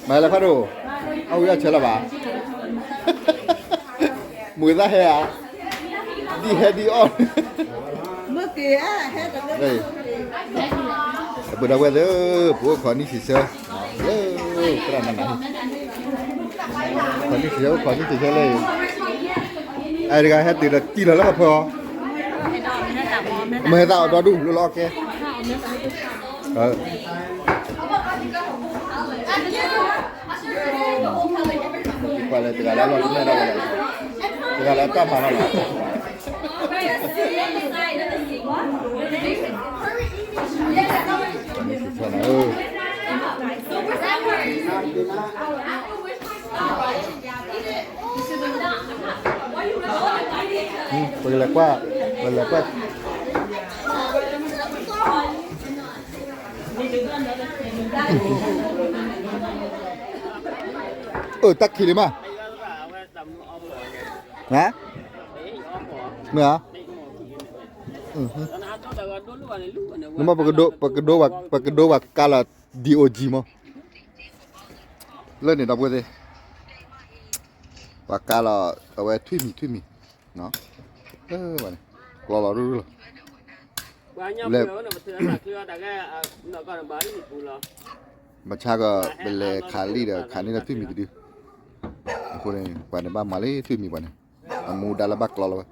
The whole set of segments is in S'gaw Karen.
မၤလဲၤဖးဒိၣ်, အဝံၤအီၣ်ဆၢလီၤဘၣ်, မုာ်သးဟဲဧါ, ဒ်ဟဲဒ်အီၣ်, အပှၤဒီပုၢ်ဝဲၢ်သ့ၣ်, ပအိၣ်ခိးနံၣ်ဆံးဆၢ, လၢသရၣ်နၤနၤ, ခိးနံၣ်ဆံးဆၢ အိၣ်ခိးနံၣ်ဆံးဆၢလၢ, အဲတဂၤဟဲတုၤဒီးတံၢ်လီၤလၢအဖၢအီၤ, မ့ၢ်ဟဲသးအီၣ်ဒီဒူၣ်လၢလီၤအီၣ်ကဲ ကွၢ်လၢတဂၤလၢအလီၢ်တမဲာ်ဒီးဝဲလဲၣ်, တဂၤလၢအတၢ်မၤလီၤလီၤ, ပကလဲၤကွၢ်, ပကလဲၤကွၢ် အၢ တၢ်ခံးလံမး, မ့ၢ်ဧါ, နမ့ၢ်ပကဒိ, ပကဒိ, ပကဒိပှၤကါလီၤ ဒီအိၣ်ကၠံမး, လၢန့ၣ်ဒီပုၢ်ဝဲၢ်သ့ၣ်, ပှၤကါလီၤ အဝဲထွံၣ်မံၤထွံၣ်မံၤ, ဘၣ်န့ၣ်, ကျီလီၤရူၢ်ရူၢ်လီၤ, လဲၤ ဘၣ်ဆၣ်ကီး ပလဲၤခးလံဒီး ခးန့ၢ်လၢထွံၣ်မံၤတဒု, အဃိန့ၣ် ပှၤန့ၣ်ဘၣ်မၤလံထွံၣ်မံၤပှၤန့ၣ်, အမူဒါလၢဘၣ်ကျီလီၤဝဲ,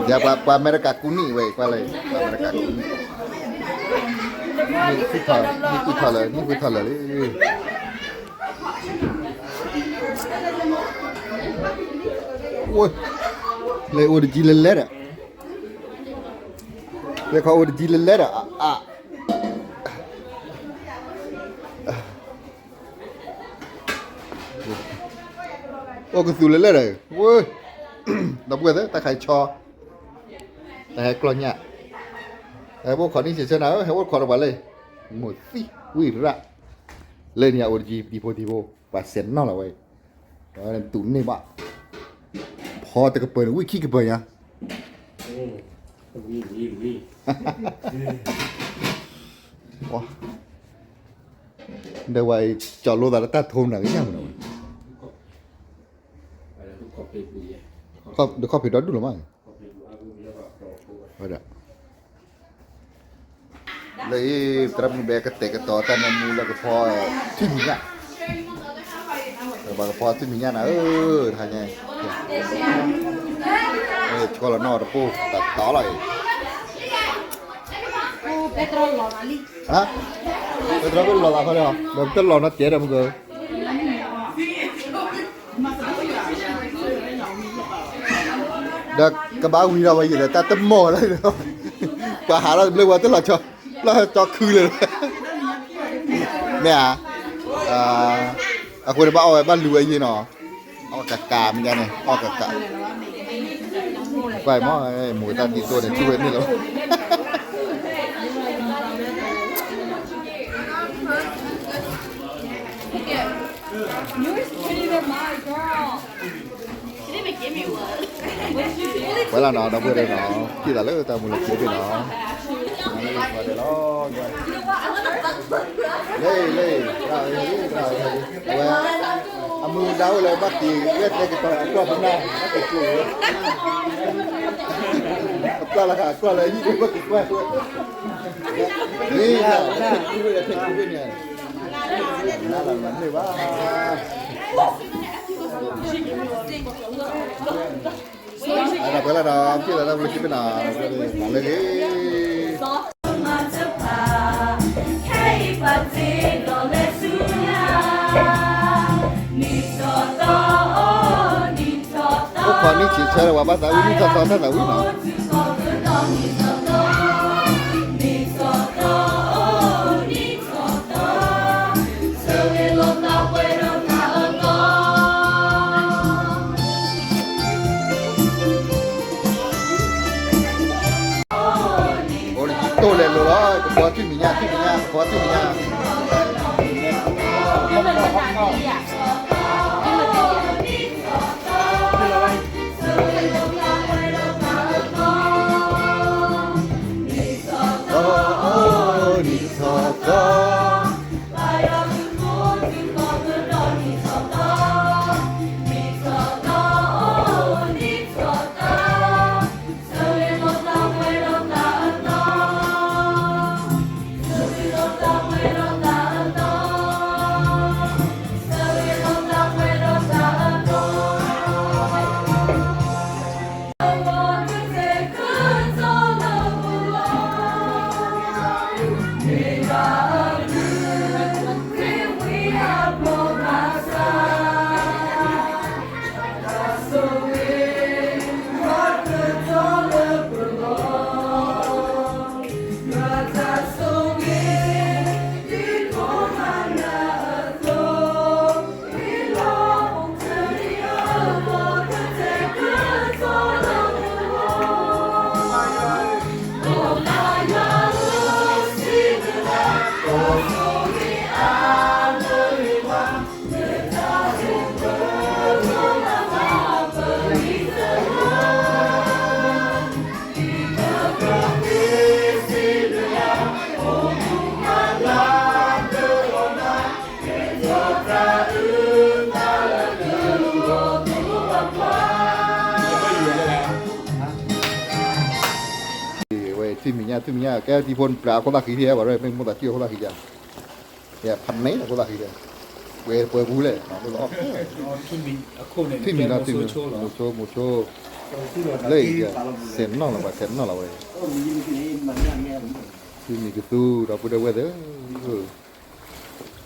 ယပှၤအမဲရကၤကူနံၣ်ဝဲ ကွၢ်လၢ ပှၤအမဲရကၤကူနံၣ်, နံၣ်ဃုထီၣ်လၢာ် နံၣ်ဃုထီၣ်လၢာ်လံ, လဲၤအိၣ်တကံလဲၤလဲၤဒီး, လဲၤခီအိၣ်တကံလဲၤလဲၤဒီး, အ အိၣ်ကသူၣ်လၢလဲၣ်ဒီး, ဝဲ, ဒီပုၢ်ဝဲၢ်သ့ၣ် တၢ်ခါအံၤဆီ, တၢ်ဟဲကျီညၣ်, ဟဲအိၣ်ခိးနံၣ်ဆံးဆၢနၤဧၢ, ဟဲအိၣ်ခိးဒီးပှၤလၢ, မိၢ်သံဝံရၣ်, လၢန့ၣ်အအိၣ်တကံတံၤဖိတံၤဖိ, ပှၤစဲးနီၣ်လီၤဝဲအံၤ, တူၢ်န့ၢ်ဘၣ်, ဖီတကပၤန့ၣ် ဝံၣ်ခံကပၤညါ ဒီးဝဲအံၤ ကၠီလိသးလၢတၢ်ထိနၤကညၣ်မနုၤဝဲ, ဒီးခီၣ်ဖံးဒီဒူၣ်လီၤမး, ဝဲဒၣ်, လၢအံၤ သရၣ်မုၣ်ဘဲကတဲာ်ကတီၤတၢ်နၢမူလၢကဖီ, ထွံၣ်မံၤညၣ်, ပှၤကဖီထွံၣ်မံၤညၣ်နၤဧၢ, တဟါညါ, ဆီလီၤနီၣ်တပိၢ် တတီၤလီၤအံၤ, ဟါ, ပတြီကလီၤသးခီဒီး, ဒီးပတလီၤနီၣ်တဲဒီးမုၢ်က ဒီးကဘၣ်ဝံၤဒီးဝဲယံၤဒီး တၢ်တမီၢ်လၢ, ပှၤဟးထီၣ်တဘျုးဝဲတလီၤဆီ, လီၤဆီခုလၢာ်, မ့ၢ်ဧါ, အဃိန့ၣ်ဘၣ်အီၣ်ဝဲဘၣ်လူၤဝဲယံၤနီၤ, အီၣ်ကကးမ့ၢ်ဒ်န့ၣ် အီၣ်ကကး, ကွၢ်မ့ၢ်, မိၢ်တၢ်ဒ်သိးန့ၣ် ထူဝဲန့ၣ်လီၤ ပှၤလၢနီၤ ဒီပုၢ်ဝဲၢ်နီၤ ထံၣ်သးလၢတၢ်မူလၢခံဘ့ၣ်နီၤ, လၢလၢ, အဝဲ, အမူဒါအိၣ်လၢဘၣ်က့ၤ ဝဲတဲကတီၤအကျီၢ်ဖနၢ် ဘၣ်က့ၤကျိၤဝဲ, အကျီၢ်လၢခါအကျီၢ်လၢဟံၣ်ဘၣ်က့ၤကွၢ်ဝဲ, မ့ၢ်, ဝဲန့ၣ်, နလၢမၤန့ၢ်ဘၣ် အပှဲၤလၢဒီး ပှဲၤလၢဒီး ပှဲၤလၢခံပနီၤ ပှဲၤလၢဂ့ၤ, အိၣ်ခိးနံၣ်ဆံးဆၢလၢပှၤဘၣ်သးဝံၣ် နံၣ်ထီၣ်သီတၢ်သးဝံၣ်နီၤ အိၣ်လၢယတိၢ်လဲၤလိၤလီၤ ကဘီထွံၣ်မဲာ်ညါ ထွံၣ်မဲာ်ညါ ကဘီထွံၣ်မဲာ်ညါ အိၣ် ထွံၣ်မံၤညါ ကဲထံဖိနပျၢ်အခိၣ်သၣ်ဃံထံၣ်ဝဲ ပှၤရဲၣ်မ့ၢ်မိၣ်သးစုအခိၣ်သၣ်ဃံယါ, ဖးန့ၣ်အခိၣ်သၣ်ဃံဒီး, ပှဲၤပှဲၤပူၤလဲၣ်, ထွံၣ်မံၤလီၤ, မိၤဆိ မိၤဆိ, လၢအံၤ ဆဲးနီၣ်လီၤပှၤ ဆဲးနီၣ်လီၤဝဲ, ထွံၣ်မံၤကသူဒီပုၢ်ဒီဝဲၢ်သ့ၣ်,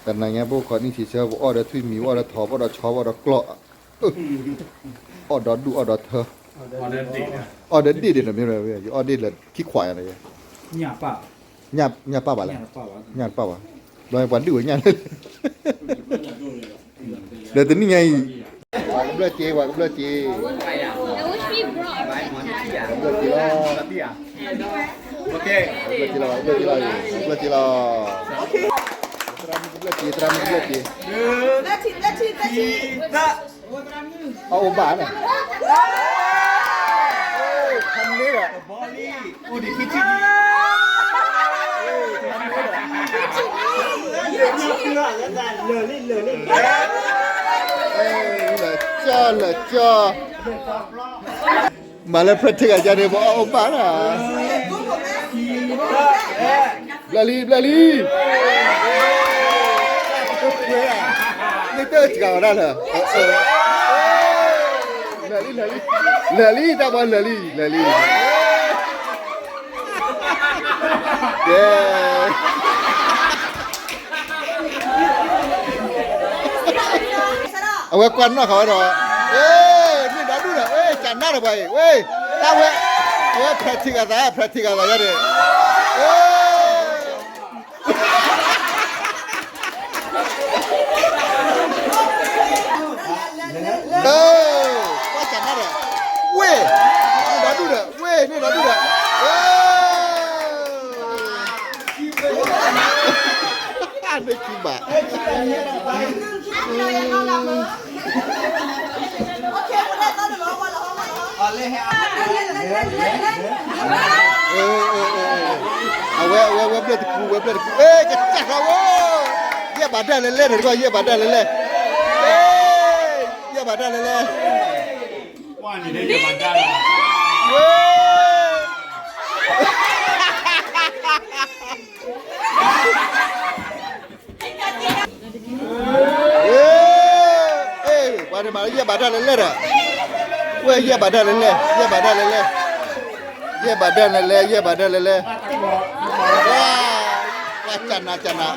တနၤညါပအိၣ်ခိးနံၣ်ဆံးဆၢ ပအီၣ်ဒီးထွံၣ်မံၤ ပအီၣ်ဒီးထီ ပအီၣ်ဒီးဆီ ပအီၣ်ဒီးကျီၢ် အီၣ်ဒီးဒူၣ်အီၣ်ဒီးထၢ, အီၣ်ဒီးဒ့ၣ်ဒီးမ့ၢ် ယအီၣ်ဒ့ၣ်လၢခံခွးယါ, ညၣ်ပၢ်ဘၣ်လဲၣ်, ညၣ်တပၢ်ဘၣ်, ဘျီပှၤဒုၣ်ဝဲညၣ်လဲၣ်, ဒီးတနံၣ်ညါအံၤ, ပှၤကဘျၢၣ်စ့ ပှၤကဘျၢၣ်စ့, ကဘျၢၣ်စ့လီၤ, ကဘျၢၣ်စ့လီၤ, ကဘျၢၣ်စ့လီၤ, သရၣ်မုၣ်ကဘျၢၣ်စ့ သရၣ်မုၣ်ကဘျၢၣ်စ့, အအိၣ်ဘၣ်န့ၣ်, ဖးန့ၣ်ဒီး, လၢာ်ကၠီ လၢာ်ကၠီ, မၤလၢ practice အယါန့ၣ် ပအအိၣ်ဘၣ်န့ၣ်, ဘျၢလံ ဘျၢလံ, မ့ၢ်တစှၤဝဲဒၣ်လၢ, လၢာ်လံ လၢာ်လံ, လၢာ်လံ တၢ်ဘီလၢာ်လံ လၢာ်လံ, ကဲ အဝဲကွၢ်နီၣ်ဃာ်ဝဲဒီး, မ့ၢ်ဒီဒူၣ်ဒီး ဝဲ ကနၣ်ဒီးပှၤအံၤ ဝဲ, တၢ်ဝဲ, ဝဲ practice အသး practice အသးယါန့ၣ်, ကွၢ်ကနၣ်ဒီး, ဝဲ, မ့ၢ်ဒီဒူၣ်ဒီး ဝဲ မ့ၢ်ဒီဒူၣ်ဒီး, န့ၢ်ခံဘၣ် အဝဲ အဝဲ ဝဲဘျၢၣ်တပူၤ ဝဲဘျၢၣ်တပူၤ ဝဲ ကစၢ်ဃီဝဲ, ယဲၢ်ဘၣ်တၢ်လဲၤလဲၣ် တကီၢ် ယဲၢ်ဘၣ်တၢ်လဲၤလဲၣ်, ယဲၢ်ဘၣ်တၢ်လဲၤလဲၣ်, ဝဲ ပှၤန့ၣ်မၤလၢယဲၢ်ဘၣ်တၢ်လဲၤလဲၣ်ဒီး, ဝဲယဲၢ်ဘၣ်တၢ်လဲၤလဲၣ် ယဲၢ်ဘၣ်တၢ်လဲၤလဲၣ်, ယဲၢ်ဘၣ်တၢ်လဲၤလဲၣ် ယဲၢ်ဘၣ်တၢ်လဲၤလဲၣ်, ပှၤကနၣ်ကနၣ်